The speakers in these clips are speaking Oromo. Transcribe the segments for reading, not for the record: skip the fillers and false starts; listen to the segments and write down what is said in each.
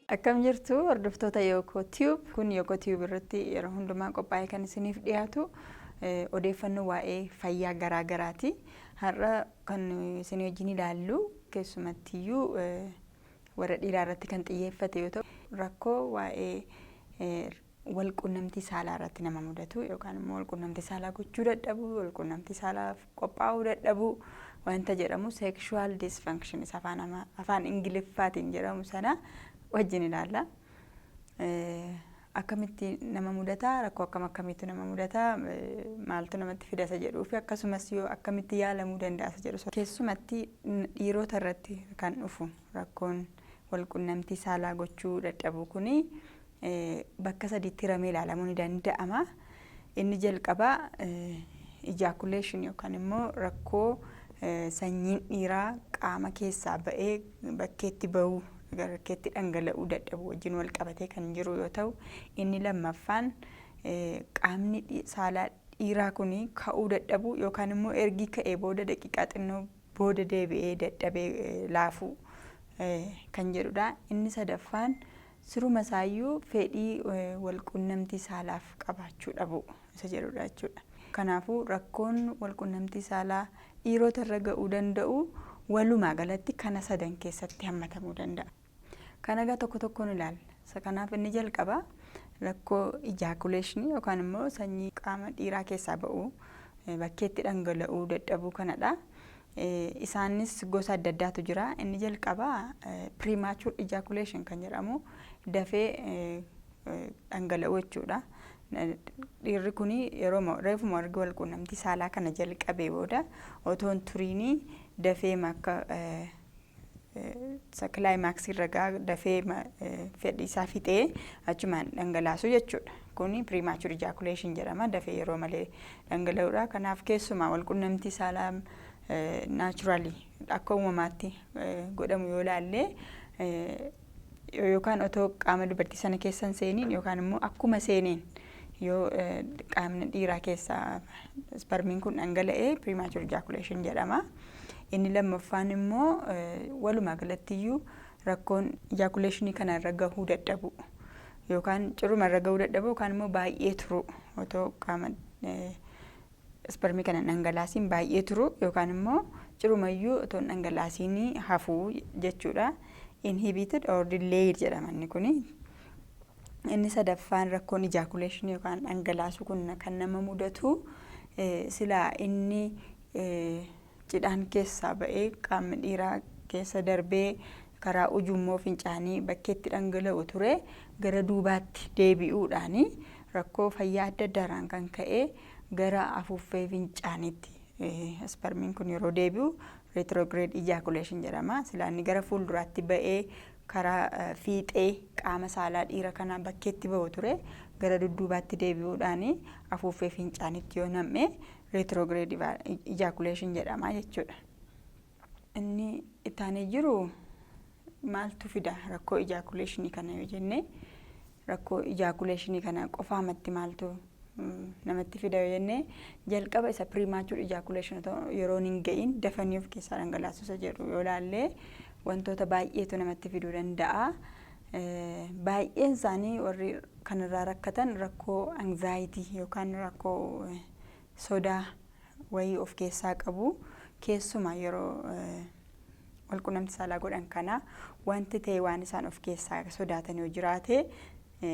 Akkam jirtu, hordoftoota Yookoo Tube? Kun Yookoo Tube irratti yeroo hundumaa qophaa'ee kan isiniif dhiyaatu odeeffannoo waa'ee fayyaa garaa garaati. Har'a kan isin wajjin ilaallu keessumattiyyuu warra dhiiraa irratti kan xiyyeeffate yoo ta'u, rakkoo waa'ee walqunnamtii saalaa irratti nama mudatu yookaan immoo walqunnamtii saalaa gochuu dadhabuu, walqunnamtii saalaaf qophaa'uu dadhabuu wanta jedhamu, sexual dysfunction isa afaan Ingiliffaatiin jedhamu sana wajjin ilaalla. Akkamitti nama mudataa, rakkoo akkam akkamiitu nama mudataa, maaltu namatti fida isa jedhuu fi akkasumas yoo akkamitti yaalamuu danda'a isa jedhu. Keessumatti dhiirota irratti kan dhufu rakkoon walqunnamtii saalaa gochuu dadhabuu kuni bakka sadiitti hiramee ilaalamuu ni danda'ama. Inni jalqabaa ejaculation yookaan immoo rakkoo sanyiin dhiiraa qaama keessaa ba'ee bakkeetti ba'uu, bakkeetti dhangala'uu dadhabuu wajjin wal qabatee kan jiru yoo ta'u, inni lammaffaan qaamni saalaa dhiiraa kun ka'uu dadhabuu yookaan immoo ergi ka'ee booda daqiiqaa xinnoo booda deebi'ee dadhabee laafuu kan jedhudha. Inni sadaffaan siruma isaayyuu fedhii walqunnamtii saalaaf qabaachuu dhabuu isa jedhudha jechuudha. Kanaafuu rakkoon walqunnamtii saalaa dhiirota irra ga'uu danda'u walumaa galatti kana sadan keessatti hammatamuu danda'a. Kana egaa tokko tokkoon ilaalla. Isa kanaaf inni jalqabaa rakkoo ejaculation yookaan immoo sanyii qaama dhiiraa keessaa ba'u bakkeetti dhangala'uu dadhabuu kanadha. Isaanis gosa adda addaatu jira. Inni jalqabaa premature ejaculation kan jedhamu dafee dhangala'uu jechuudha. Dhiirri kun yeroo reefuma erga wal quunnamtii saalaa kana jalqabee booda otoo hin turiinii dafee akka climaxii irra ga'a, dafee fedhii isaa fixee achumaan dhangalaasuu jechuudha. Kuni premature ejaculation jedhama. Dafee yeroo malee dhangala'uudha. Kanaaf keessumaa wal quunnamtii saalaa naturally akka uumamaatti godhamu yoo ilaalle, yookaan otoo qaama dubartii sana keessa hin seeniin yookaan immoo akkuma seeneen yoo qaamni dhiiraa keessaa spermiin kun dhangala'ee premature ejaculation jedhama. Inni lammaffaan immoo walumaa galattiyyuu rakkoon ejaculationii kana irra gahuu dadhabu yookaan ciruma irra gahuu dadhabu yookaan immoo baay'ee turu, otoo qaama spermii kana dhangalaasiin baay'ee turu yookaan immoo cirumayyuu otoo hin dhangalaasiin hafuu jechuudha. Inhibited or delayed jedhama inni kuni. Inni sadaffaan rakkoon ejaculation yookaan dhangalaasuu kun kan nama mudatu silaa inni cidhaan keessaa ba'ee qaamni dhiiraa keessa darbee karaa ujummoo fincaanii bakkeetti dhangala'u ture gara duubaatti deebi'uudhaani rakkoo fayyaa adda addaarraan kan ka'e gara afuuffee fincaaniitti spermiin kun yeroo deebi'u retrograde ejaculation jedhama. Silaa inni gara fuulduraatti ba'ee karaa fiixee qaama saalaa dhiira kanaa bakkeetti ba'u ture gara dudduubaatti deebi'uudhaani afuuffee fincaanitti yoo nam'e retrograde ejaculation jedhama jechuudha. Inni ittaanee jiru maaltu fida rakkoo ejaculationii kana yoo jenne, rakkoo ejaculationii kana qofaamatti maaltu namatti fida yoo jenne, jalqaba isa premature ejaculation yeroo hin ga'iin dafanii of keessaa dhangalaasuu isa jedhu yoo ilaalle, wantoota baay'eetu namatti fiduu danda'a. Baay'een isaanii warri kanarraa rakkatan rakkoo anxiety yookaan rakkoo sodaa wayii of keessaa qabu. Keessumaa yeroo walqunnamtii saalaa godhan kana wanti ta'e waan isaan of keessaa sodaatan yoo jiraate,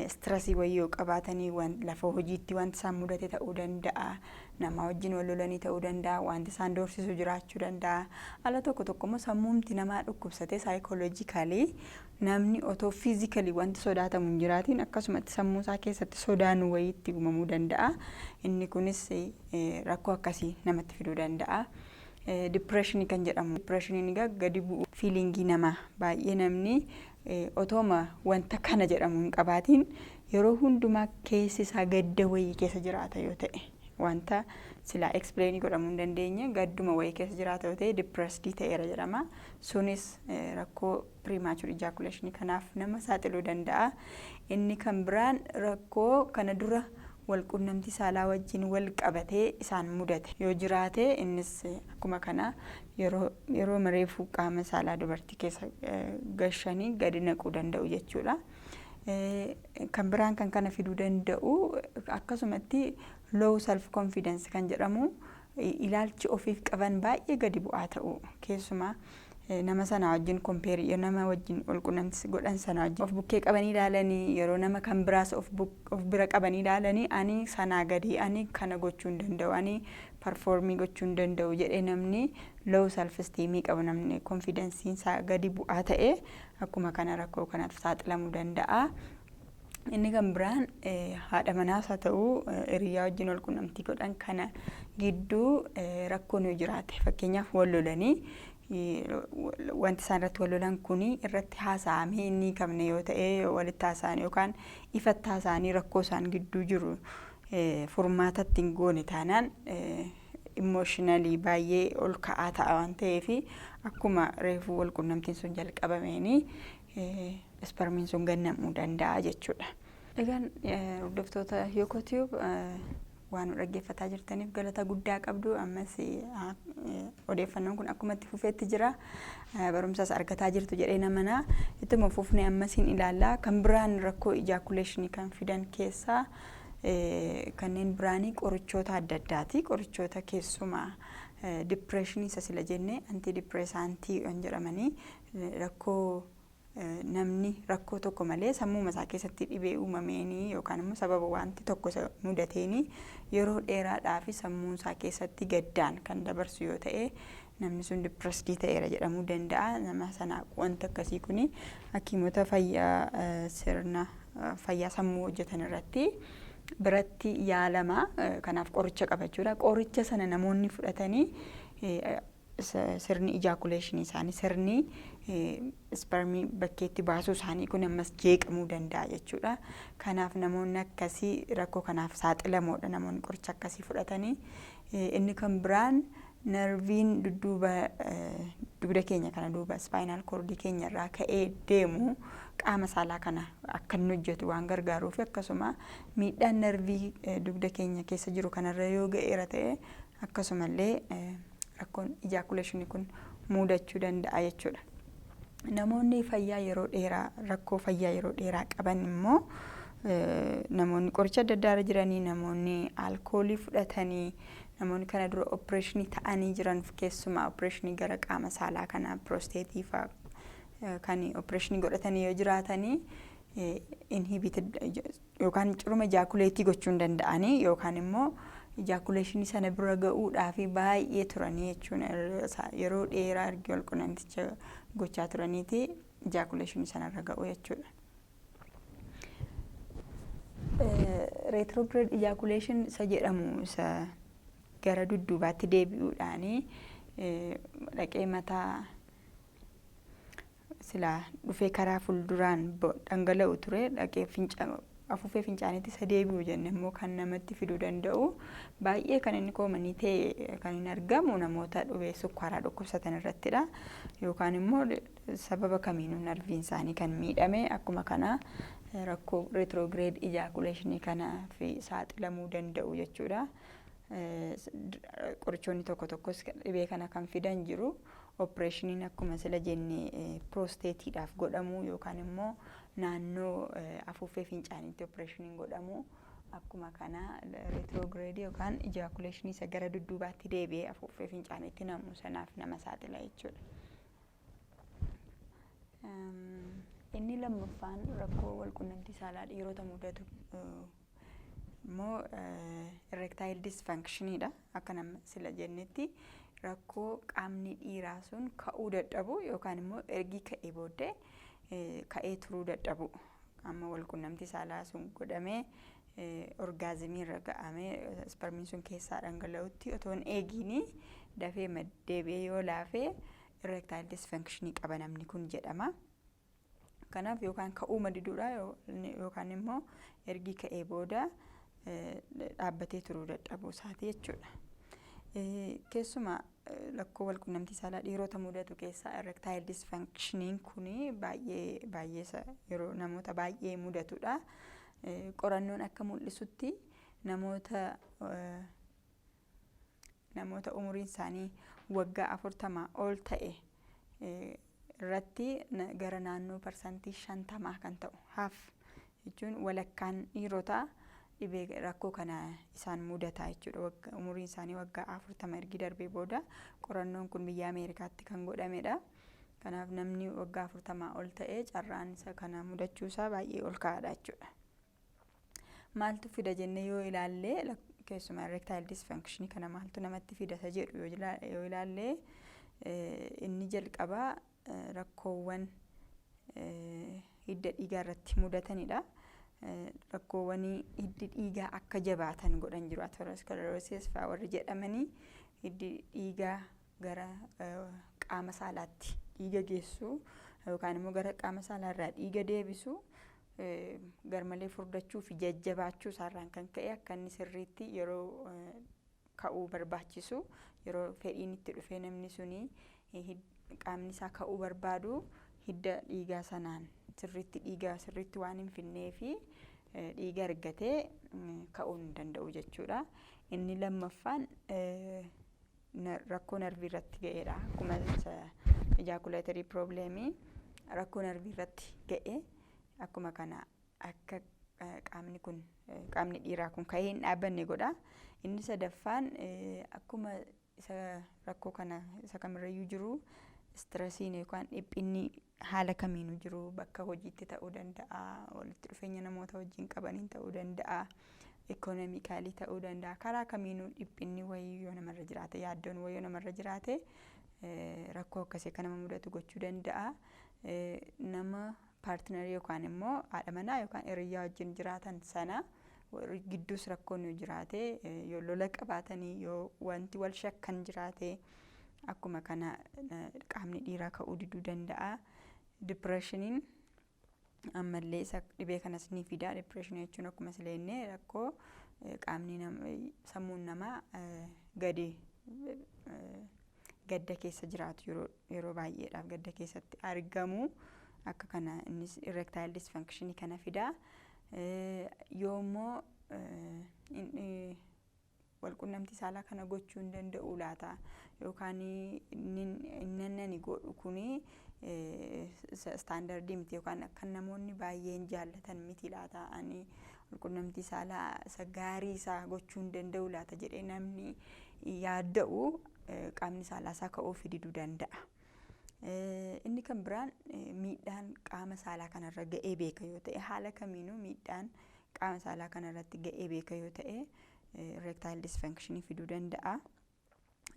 stressii wayii yoo qabaatanii, lafa hojiitti wanti isaan mudate ta'uu danda'a, nama wajjin wal lolanii ta'uu danda'a, wanti isaan doorsisu jiraachuu danda'a. Ala tokko tokko immoo sammuumti namaa dhukkubsatee psychologically namni otoo physically wanti sodaatamu hin jiraatiin akkasumatti sammuu isaa keessatti sodaan wayiitti uumamuu danda'a. Inni kunis rakkoo akkasii namatti fiduu danda'a. Depressionii kan jedhamu. Depressioniin egaa gadi bu'u feelingii namaa baay'ee, namni otooma wanta kana jedhamu hin qabaatiin yeroo hundumaa keessi isaa gadda wayii keessa jiraata yoo ta'e, wanta silaa explainii godhamuu hin dandeenye gadduma wayii keessa jiraata yoo ta'e, depressed ta'eera jedhama. Sunis rakkoo premature ejaculation kanaaf nama saaxiluu danda'a. Inni kan biraan rakkoo kana dura Walqunnamtii saalaa wajjin wal qabatee isaan mudate yoo jiraate, innis akkuma kana yeroo mareefuu qaama saalaa dubartii keessa gashanii gadi naquu danda'u jechuudha. Kan biraan kan kana fiduu danda'u akkasumatti low self confidence kan jedhamu, ilaalchi ofiif qaban baay'ee gadi bu'aa ta'u, keessumaa nama sana wajjin compare, nama wajjin walqunnamtii godhan sana wajjin of bukkee qabanii ilaalanii, yeroo nama kan biraas of bira qabanii ilaalanii, "Ani sanaa gadi, ani kana gochuu hin danda'u, ani perform gochuu hin danda'u" jedhee namni low self esteem qabu, namni confidenceiin isaa gadi bu'aa ta'e akkuma kana rakkoo kanaaf saaxilamuu danda'a. Inni kan biraan haadha manaas haa ta'u hiriyaa wajjin wal qunnamtii godhan kana gidduu rakkoon yoo jiraate, fakkeenyaaf wal lolanii, wanti isaan irratti wal lolan kuni irratti haasa'amee inni hiikamne yoo ta'e, walitti haasa'an yookaan ifatti haasa'anii rakkoo isaan gidduu jiru furmaatatti hin goone taanaan, emotionally baay'ee ol ka'aa ta'a waan ta'eef, akkuma reefuu wal qunnamtiin sun jalqabameeni spermiin sun gannamuu danda'a jechuudha. Egaan hordoftoota Yookotube, waan nu dhaggeeffataa jirtaniif galata guddaa qabdu. Ammas odeeffannoon kun akkuma itti fufeetti jira. Barumsas argataa jirtu jedhee namana. Ittuma fufnee ammas hin ilaalla. Kan biraan rakkoo ejaculation kan fidan keessaa kanneen biraanii qorichoota adda addaati. Qorichoota keessumaa depression isa sila jennee antidepressant kan jedhamanii, rakkoo namni rakkoo tokko malee sammuu isaa keessatti dhibee uumameenii yookaan immoo sababa wanti tokko isa mudateenii yeroo dheeraadhaaf sammuu isaa keessatti gaddaan kan dabarsu yoo ta'e, namni sun depressed ta'eera jedhamuu danda'a. Nama sanaaf wanti akkasii kuni hakiimota fayyaa sirna fayyaa sammuu hojjetan irratti biratti yaalama. Kanaaf qoricha qabachuudha. Qoricha sana namoonni fudhatanii sirni ejaculation isaanii, sirni sperm bakkeetti baasuu isaanii kun ammas jeeqamuu danda'a jechuudha. Kanaaf namoonni akkasii rakkoo kanaaf saaxilamoodha, namoonni qoricha akkasii fudhatanii. Inni kan biraan nerveiin dudduuba dugda keenya kana duuba spinal cord keenya irraa ka'ee deemu qaama saalaa kana akka inni hojjetu waan gargaaruuf, akkasuma miidhaan nerve dugda keenya keessa jiru kanarra yoo ga'eera ta'e, akkasumallee rakkoon ejaculation kun mudachuu danda'a jechuudha. Namoonni fayyaa yeroo dheeraa, rakkoo fayyaa yeroo dheeraa qaban immoo, namoonni qoricha adda addaa irra jiranii, namoonni alkoolii fudhatanii, namoonni kana dura operation ta'anii jiran, keessumaa operation gara qaama saalaa kana prostate fa'aa kan operation godhatanii yoo jiraatanii, inhibited yookaan curuma ejaculate gochuu hin danda'anii yookaan immoo ejaculation sana bira ga'uudhaaf baay'ee turanii jechuun, yeroo dheeraa ergi wal qunnamticha gochaa turaniiti ejaculation sanarra ga'u jechuudha. Retrograde ejaculation isa jedhamu, isa gara dudduubaatti deebi'uudhaanii dhaqee mataa silaa dhufee karaa fuulduraan dhangala'u ture dhaqee afuufee fincaaniitti isa deebi'u jenne immoo kan namatti fiduu danda'u, baay'ee kan inni common ta'e kan inni argamu namoota dhibee sukkaaraa dhukkubsatan irrattidha. Yookaan immoo sababa kamiinuu nerveiin isaanii kan miidhame akkuma kana rakkoo retrograde ejaculation kanaaf saaxilamuu danda'u jechuudha. Qorichoonni tokko tokkos dhibee kana kan fidan jiru. Operationiin akkuma sila jenne prostateiidhaaf godhamu yookaan immoo naannoo afuuffee fincaaniitti operationiin godhamu akkuma kana retrograde yookaan ejaculation isa gara dudduubaatti deebi'ee afuuffee fincaaniitti namu sanaaf nama saaxila jechuudha. Inni lammaffaan rakkoo walqunnamtii saalaa dhiirota mudatu immoo erectile dysfunctioniidha. Akka nama sila jennetti rakkoo qaamni dhiiraa sun ka'uu dadhabu yookaan immoo ergi ka'ee booddee ka'ee turuu dadhabu. Amma walqunnamtii saalaa sun godhamee orgasm irra ga'amee spermiin sun keessaa dhangala'utti otoo hin eegiini dafee deebi'ee yoo laafee, erectile dysfunction qaba namni kun jedhama. Kanaaf yookaan ka'uu madiduudha yookaan immoo ergi ka'ee booda dhaabbatee turuu dadhabuu isaati jechuudha. Keessumaa rakkoo walqunnamtii saalaa dhiirota mudatu keessaa erectile dysfunctioniin kun baay'ee baay'ee yeroo namoota baay'ee mudatudha. Qorannoon akka mul'isutti Namoota umuriin isaanii waggaa 40 ol ta'e irratti gara naannoo 50% kan ta'u, half jechuun walakkaan dhiirotaa, dhibee rakkoo kana isaan mudataa jechuudha. Umuriin isaanii waggaa 40 ergi darbee booda qorannoon kun biyya Ameerikaatti kan godhamedha. Kanaaf namni waggaa 40 ol ta'e carraan isa kana mudachuusaa baay'ee ol ka'aadha jechuudha. Maaltu fida jennee yoo ilaalle, keessumaa erectile dysfunction kana maaltu namatti fida isa jedhu yoo ilaalle, inni jalqabaa rakkoowwan hidda dhiigaa irratti mudatanidha. Rakkoowwan hiddi dhiigaa akka jabaatan godhan jiru. Atherosclerosis fa'aa warri jedhamanii hiddi dhiigaa gara qaama saalaatti dhiiga geessu yookaan immoo gara qaama saalaarraa dhiiga deebisu garmalee furdachuu fi jajjabaachuu isaarraan kan ka'e akka inni sirriitti yeroo ka'uu barbaachisu, yeroo fedhiin itti dhufee namni suni qaamni isaa ka'uu barbaadu, hidda dhiigaa sanaan sirriitti dhiigaa sirriitti waan hin finnee fi dhiiga argatee ka'uu hin danda'u jechuudha. Inni lammaffaan rakkoo narvii irratti ga'eedha. Akkuma ejaculatory problemii rakkoo narvii irratti ga'e akkuma kana akka qaamni kun, qaamni dhiiraa kun ka'ee hin dhaabbanne godha. Inni sadaffaan akkuma isa rakkoo kana isa kamirrayyuu jiru stressiin yookaan dhiphinni haala kamiinuu jiru, bakka hojiitti ta'uu danda'a, walitti dhufeenya namoota wajjin qabaniin ta'uu danda'a, economically ta'uu danda'a. Karaa kamiinuu dhiphinni wayii yoo namarra jiraate, yaaddoon wayii yoo namarra jiraate, rakkoo akkasii akka nama mudatu gochuu danda'a. Nama partnerii yookaan immoo haadha manaa yookaan hiriyaa wajjin jiraatan sana gidduus rakkoon yoo jiraate, yoo lola qabaatanii, yoo wanti wal shakkan jiraate, akkuma kana qaamni dhiiraa ka'uu diduu danda'a. Depressioniin ammallee isa dhibee kanas ni fida. Depressionii jechuun akkuma sileennee rakkoo qaamni, sammuun namaa gadi gadda keessa jiraatu, yeroo baay'eedhaaf gadda keessatti argamu, akka kana innis erectile dysfunction kana fida. Yoo immoo walqunnamtii saalaa kana gochuu hin danda'u laata yookaan inni nani godhu kuni standardii miti yookaan kan namoonni baay'een jaallatan miti laata, ani walqunnamtii saalaa isa gaarii isaa gochuu hin danda'u laata jedhee namni yaadda'u qaamni saalaa isaa ka'uu diduu danda'a. Inni kan biraan miidhaan qaama saalaa kanarra ga'ee beeka yoo ta'e, haala kamiinuu miidhaan qaama saalaa kanarratti ga'ee beeka yoo ta'e, erectile dysfunction fiduu danda'a.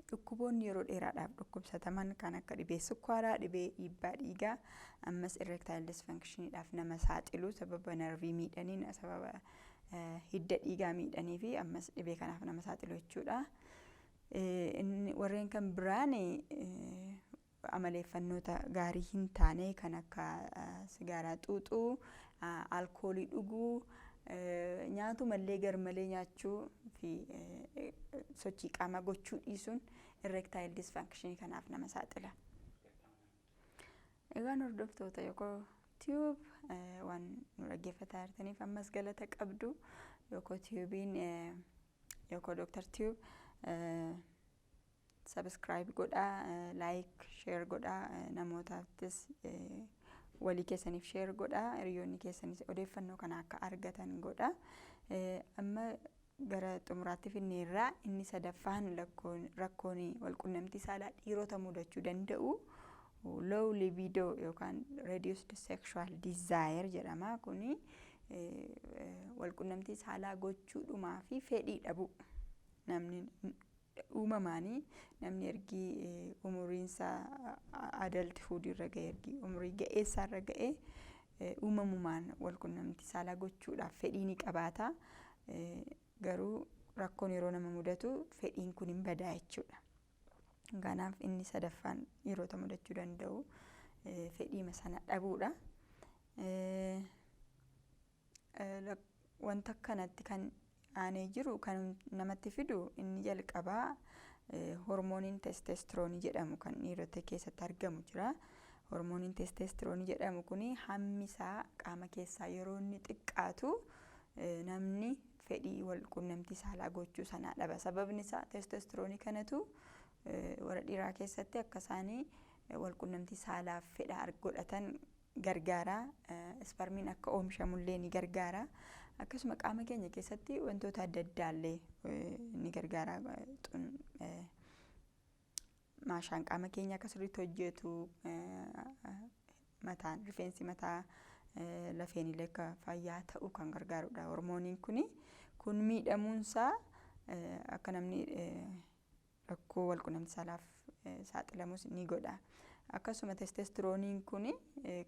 Dhukkuboonni yeroo dheeraadhaaf dhukkubsataman kan akka dhibee sukkaaraa, dhibee dhiibbaa dhiigaa ammas erectile dysfunctioniidhaaf nama saaxilu, sababa narvii miidhanii, sababa hidda dhiigaa miidhanii fi ammas dhibee kanaaf nama saaxilu jechuudha. Warreen kan biraan amaleeffannoota gaarii hin taane kan akka sigaaraa xuuxuu, alkoolii dhuguu, nyaatumallee garmalee nyaachuu fi sochii qaamaa gochuu dhiisuun erectile dysfunction kanaaf nama saaxila. Egaan hordoftoota Yookoo Tube, waan nu dhaggeeffataa jirtaniif ammas galata qabdu. Yookoo Tubeiin, Yookoo Doctor Tube subscribe godhaa, like, share godhaa, namootaattis walii keessaniif share godhaa, hiriyoonni keessanis odeeffannoo kana akka argatan godhaa. Amma gara xumuraatti finneerraa. Inni sadaffaan rakkoon walqunnamtii saalaa dhiirota mudachuu danda'u low libido yookaan reduced sexual desire jedhama. Kuni walqunnamtii saalaa gochuudhumaa fi fedhii dhabu. Namni uumamaanii, namni ergi umuriinsaa adulthood irra ga'e, ergi umurii ga'eessaa irra ga'e, uumamumaan walqunnamtii saalaa gochuudhaaf fedhii ni qabaata. Garuu rakkoon yeroo nama mudatu fedhiin kun hin badaa jechuudha. Kanaaf inni sadaffaan dhiirota mudachuu danda'u fedhiima sana dhabuudha. Wanta kanatti kan aanee jiru kan namatti fidu inni jalqabaa hormooniin testosteroonii jedhamu kan dhiirota keessatti argamu jira. Hormooniin testosteroonii jedhamu kun hammi isaa qaama keessaa yeroo inni xiqqaatu namni fedhii wal quunnamtii saalaa gochuu sanaa dhaba. Sababni isaa testosteroonii kanatu warra dhiiraa keessatti akka isaanii wal quunnamtii saalaaf fedha godhatan gargaara. Isparmiin akka oomishamullee ni gargaara. Akkasuma qaama keenya keessatti wantoota adda addaallee ni gargaara. Maashaan qaama keenya akka sirriitti hojjetu, mataan, rifeensi mataa, lafeen illee akka fayyaa ta'u kan gargaarudha. Hormooniin kuni kun miidhamuunsaa akka namni rakkoo walqunnamtii saalaaf saaxilamus ni godha. Akkasuma testosterooniin kun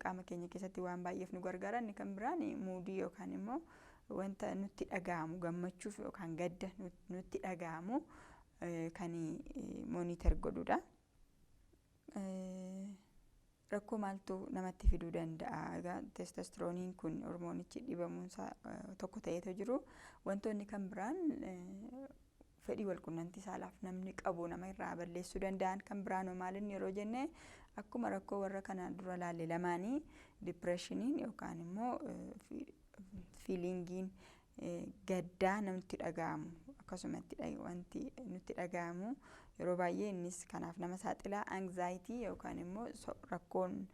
qaama keenya keessatti waan baay'eef nu gargaara. Inni kan biraan moodii yookaan immoo wanta nutti dhaga'amu, gammachuuf yookaan gadda nutti dhaga'amu kan monitor godhudha. Rakkoo maaltu namatti fiduu danda'a? Egaa testosterooniin kun, hormoonichi dhibamuunsaa tokko ta'eetu jiru. Wantoonni kan biraan fedhii walqunnamtii saalaaf namni qabu nama irraa balleessuu danda'an kan biraan maalinni yeroo jenne, akkuma rakkoo warra kana dura laalle lamaanii, depressioniin yookaan immoo feelingiin gaddaa namatti dhaga'amu, akkasumatti wanti nutti dhaga'amu yeroo baay'ee innis kanaaf nama saaxilaa. Anxiety yookaan immoo rakkoon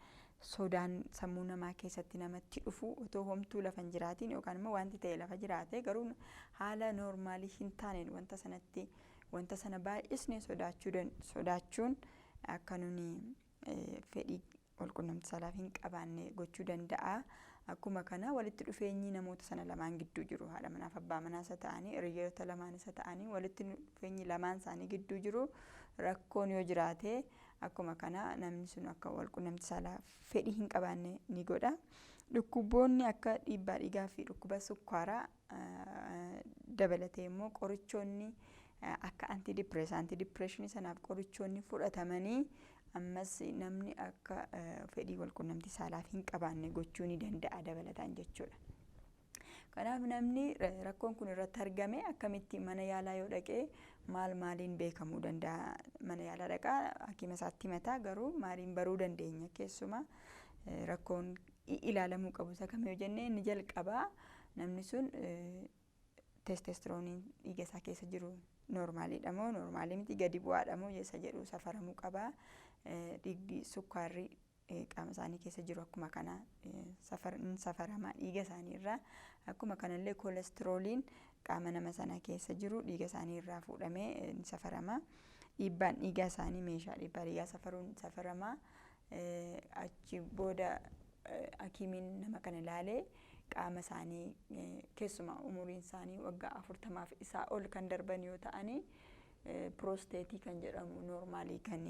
sodaan sammuu namaa keessatti namatti dhufu, otoo homtuu lafa hin jiraatiin yookaan immoo wanti ta'e lafa jiraate garuu haala normalii hin taaneen wanta sanatti, wanta sana baay'isnee sodaachuun akka nuni fedhii walqunnamtii saalaaf hin qabaanne gochuu danda'a. Akkuma kana walitti dhufeenyi namoota sana lamaan gidduu jiru, haadha manaaf abbaa manaa isa ta'anii, hiriyoota lamaan isa ta'anii, walitti dhufeenyi lamaan isaanii gidduu jiru rakkoon yoo jiraate, akkuma kana namni sun akka walqunnamtii saalaa fedhii hin qabaanne ni godha. Dhukkuboonni akka dhiibbaa dhiigaa fi dhukkuba sukkaaraa dabalatee immoo qorichoonni akka antidepressantii, depressionii sanaaf qorichoonni fudhatamanii ammas namni akka fedhii walqunnamtii saalaaf hin qabaanne gochuu ni danda'a dabalataan jechuudha. Kanaaf namni rakkoon kun irratti argame akkamitti mana yaalaa yoo dhaqee maal maaliin beekamuu danda'a? Mana yaalaa dhaqaa, hakiima isaatti himataa, garuu maaliin baruu dandeenya? Keessumaa rakkoon ilaalamuu qabu isa kam yoo jenne, inni jalqabaa namni sun testosterooniin dhiiga isaa keessa jiru normaliidha moo normalii miti, gadi bu'aadha moo isa jedhu safaramuu qaba. Dhiigdi, sukkaarri qaama isaanii keessa jiru akkuma kana safarama dhiiga isaanii irraa. Akkuma kanallee cholesteroliin qaama nama sana keessa jiru dhiiga isaanii irraa fuudhamee ni safarama. Dhiibbaan dhiigaa isaanii meeshaa dhiibbaa dhiigaa safaruun safarama. Achi booda hakiimiin nama kana ilaalee qaama isaanii, keessumaa umuriin isaanii waggaa 40f isaa ol kan darban yoo ta'anii, prostateii kan jedhamu, normalii kan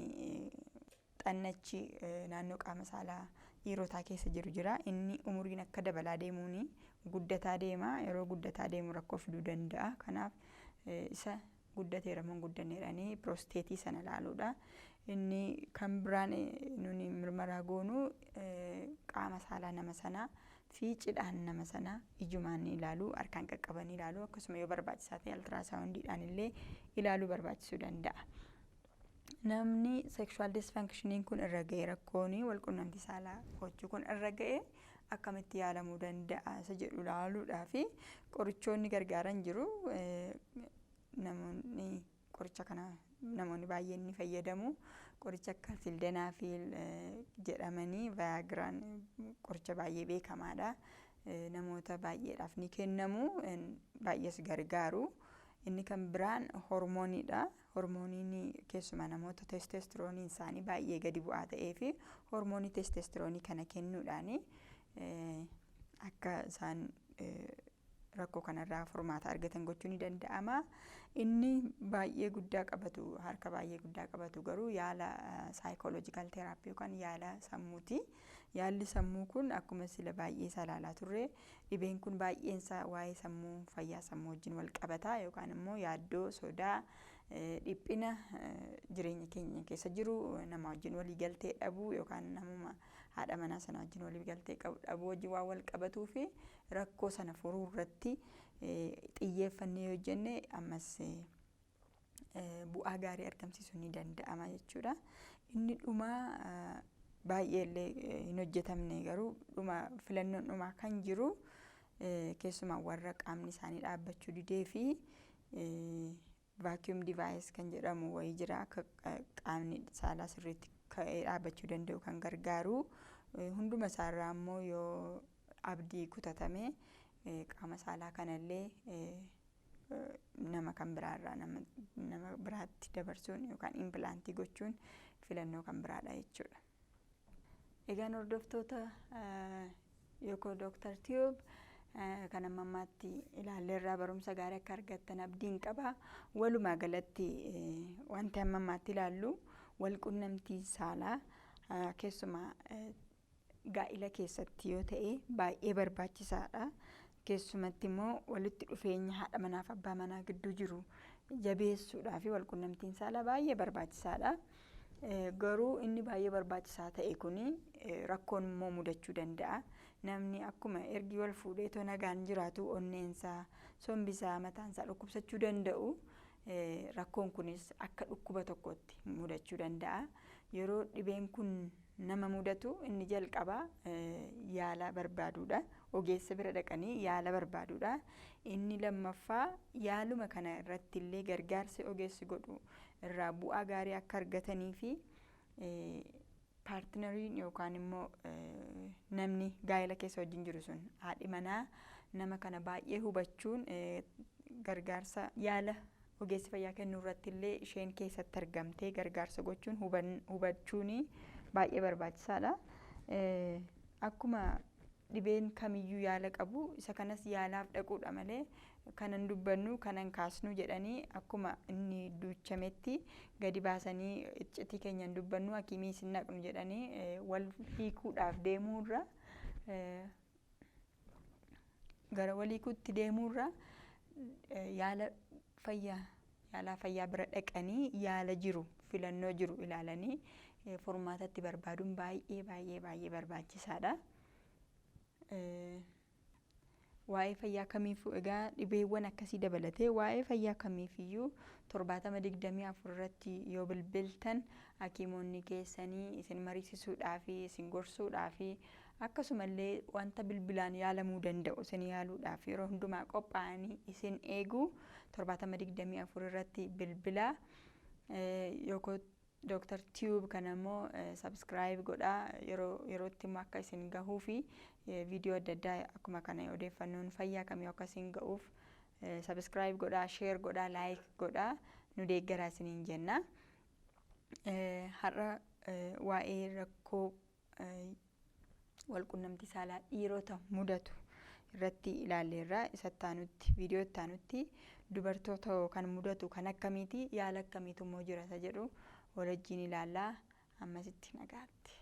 xannachi naannoo qaama saalaa dhiirotaa keessa jiru jira. Inni umuriin akka dabalaa deemuun guddataa deema. Yeroo guddataa deemu rakkoo fiduu danda'a. Kanaaf isa guddateera moo hin guddanneedhanii prostateii sana ilaaluudha. Inni kan biraan nuni mirmaraa goonu qaama saalaa nama sanaa fi cidhaan nama sanaa ijumaan ilaaluu, harkaan qaqqabanii ilaaluu, akkasuma yoo barbaachisaa ta'e ultrasoundiidhaan illee ilaaluu barbaachisuu danda'a. Namni sexual dysfunctioniin kun irra ga'e, rakkoon walqunnamtii saalaa gochuu kun irra ga'e, akkamitti yaalamuu danda'a isa jedhu ilaaluudhaa fi qorichoonni gargaaran jiru. Namoonni qoricha kana, namoonni baay'een ni fayyadamu. Qoricha akka sildenafil jedhamanii, Viagraan qoricha baay'ee beekamaadha. Namoota baay'eedhaaf ni kennamu, baay'ees gargaaru. Inni kan biraan hormooniidha. Hormooniin keessumaa namoota testosterooniin isaanii baay'ee gadi bu'aa ta'ee fi hormoonii testosteroonii kana kennuudhaan akka isaan rakkoo kanarraa furmaata argatan gochuu ni danda'ama. Inni baay'ee guddaa qabatu, harka baay'ee guddaa qabatu garuu yaala psychological therapy yookaan yaala sammuuti. Yaalli sammuu kun akkuma sila baay'ee isaa ilaalaa turre, dhibeen kun baay'een isaa waa'ee sammuu, fayyaa sammuu wajjin wal qabata yookaan immoo yaaddoo, sodaa, dhiphina jireenya keenya keessa jiru, nama wajjin walii galtee dhabuu yookaan namuma haadha manaa sana wajjin walii galtee dhabuu wajjin waan wal qabatuu fi rakkoo sana furuu irratti xiyyeeffannee yoo jenne ammas bu'aa gaarii argamsiisuu ni danda'ama jechuudha. Inni dhumaa baay'ee illee hin hojjetamne garuu dhuma filannoon dhumaa kan jiru Keessumaa warra qaamni isaanii dhaabbachuu didee fi vacuum device kan jedhamu wayii jira, akka qaamni saalaa sirriitti ka'ee dhaabbachuu danda'u kan gargaaru. Hunduma isaarraa immoo yoo abdii kutatame, qaama saalaa kanallee nama kan biraarraa nama biraatti dabarsuun yookaan implant gochuun filannoo kan biraadha jechuudha. Egaan hordoftoota yookaan Dooktar Tube, kan amma ammaatti ilaalleerraa barumsa gaarii akka argattan abdiin qaba. Walumaa galatti wanti amma ammaatti ilaallu walqunnamtii saalaa keessumaa gaa'ila keessatti yoo ta'e baay'ee barbaachisaadha. Keessumatti immoo walitti dhufeenya haadha manaaf abbaa manaa gidduu jiru jabeessuudhaa fi walqunnamtiin saalaa baay'ee barbaachisaadha. Garuu inni baay'ee barbaachisaa ta'e kuni rakkoon immoo mudachuu danda'a. Namni akkuma ergi wal fuudhee too nagaan jiraatu onneensaa, sombisaa, mataansaa dhukkubsachuu danda'u, rakkoon kunis akka dhukkuba tokkotti mudachuu danda'a. Yeroo dhibeen kun nama mudatu inni jalqabaa yaala barbaaduudha. Ogeessa bira dhaqanii yaala barbaaduudha. Inni lammaffaa, yaaluma kana irratti illee gargaarsi ogeessi godhu irraa bu'aa gaarii akka argatanii fi partneriin yookaan immoo namni gaa'ela keessa wajjin jiru sun, haadhi manaa, nama kana baay'ee hubachuun gargaarsa yaala ogeessi fayyaa kennuu irratti illee isheen keessatti argamtee gargaarsa gochuun, hubachuun baay'ee barbaachisaadha. Akkuma dhibeen kamiyyuu yaala qabu, isa kanas yaalaaf dhaquudha malee kanan dubbannu kanan kaasnu jedhanii akkuma inni duuchametti gadi baasanii iccitii keenyan dubbannu, hakimii isin naqnu jedhanii wal hiikuudhaaf deemuurra, gara wal hiikuutti deemuurra, yaala fayyaa yaalaa fayyaa bira dhaqanii yaala jiru, filannoo jiru ilaalanii furmaatatti barbaaduun baay'ee baay'ee baay'ee barbaachisaadha. Waa'ee fayyaa kamiifuu egaa, dhibeewwan akkasii dabalatee waa'ee fayyaa kamiifiyyuu 7024 irratti yoo bilbiltan hakiimonni keessanii isin mariisisuudhaa fi isin gorsuudhaa fi akkasumallee wanta bilbilaan yaalamuu danda'u isin yaaluudhaaf yeroo hundumaa qophaa'anii isin eegu. 7024 irratti bilbilaa. Yookaan Dooktar Tube kana immoo subscribe godhaa, yeroo yerootti immoo akka isin gahuu fi viidiyoo adda addaa akkuma kana odeeffannoon fayyaa kamii akka isin ga'uuf subscribe godhaa, share godhaa, like godhaa, nu deeggaraa isiniin jenna. Har'a waa'ee rakkoo walqunnamtii saalaa dhiirota mudatu irratti ilaalleerra. Isa itti, viidiyoo itti aanutti dubartoota kan mudatu kan akkamiiti, yaala akkamiitu immoo jira isa jedhu wal wajjin ilaallaa. Ammasitti nagaatti.